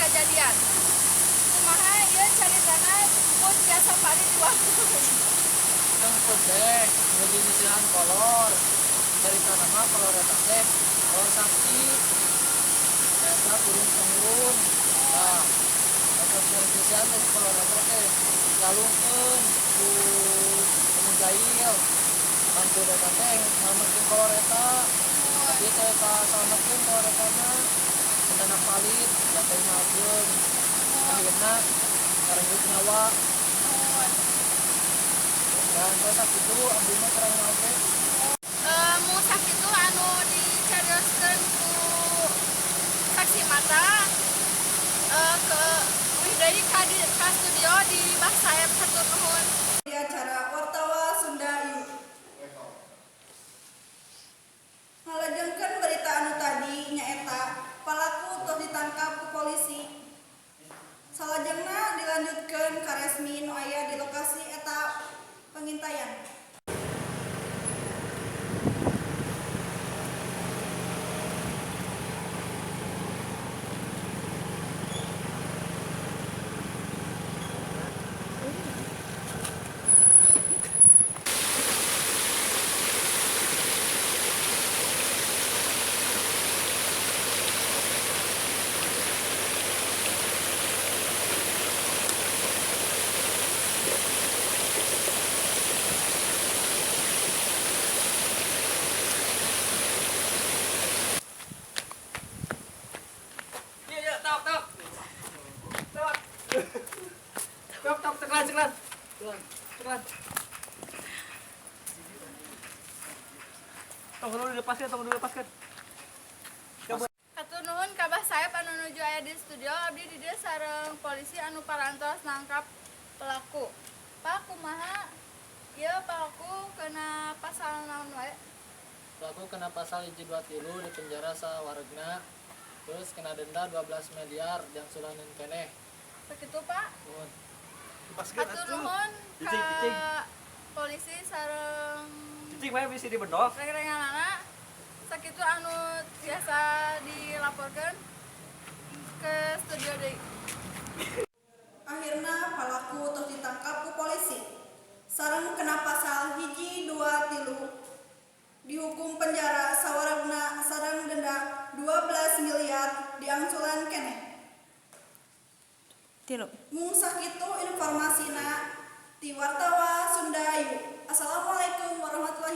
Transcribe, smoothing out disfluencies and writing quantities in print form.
Kajadian. Kumaha ieu caritana mun tiasa pari diwaktu? Kengkut teh nuju nyisihan kolor. Carita nama kolor eta teh kolor sakti. Eta turun temurun. Nah, eta beres nyisihan teh si kolor eta teh dikalungkeun ku anu jahil. Bantu eta teh nyelametkeun kolor eta. Tapi teh kasalametkeun kolor eta na. Eta na palit, jatuh mageung. Akhirna karenggut nyawa. Dan terus sakitu abdi mah terang oge. Mu sakitu anu dicarioskeun ku saksi mata, ke uih deui ka studio di Bah Saep, hatur nuhun. Di acara Wartawa Sunda Yuk. Ngalajengkeun berita anu tadi nyaeta palaku tos ditangkap ku polisi. Salajengna dilanjutkeun ka Resmi nu aya di lokasi eta pengintaian. Iya, tok, tok. Tok. Tok, tok, ceklan, ceklan. Ceklan, ceklan. Tong dulu dilepaskan, tong dulu dilepaskan. Hatur nuhun ka Bah Saep anu nuju aya di studio. Abdi di dieu sareng polisi anu parantos nangkap pelaku. Pak, kumaha ieu pelaku kena pasal naon wae? Pelaku kena pasal 123, di penjara sawaregna. Terus kena denda 12 miliar diangsulaneun keneh. Sakitu, Pak? Nuhun. Lepaskan Hatur atuh. nuhun ka Cicing, cicing. Polisi sareng Cicing mah bisa dibendok. reng-renganana. Sakitu anu biasa dilaporkan ke studio deui. Akhirna palaku tos ditangkap ku polisi. Sareng kena pasal 123, dihukum penjara sawaregna sareng denda 12 miliar diangsulan keneh. Tilu. Mung sakitu informasina ti Wartawa Sunda Yuk. Assalamualaikum warahmatullahi.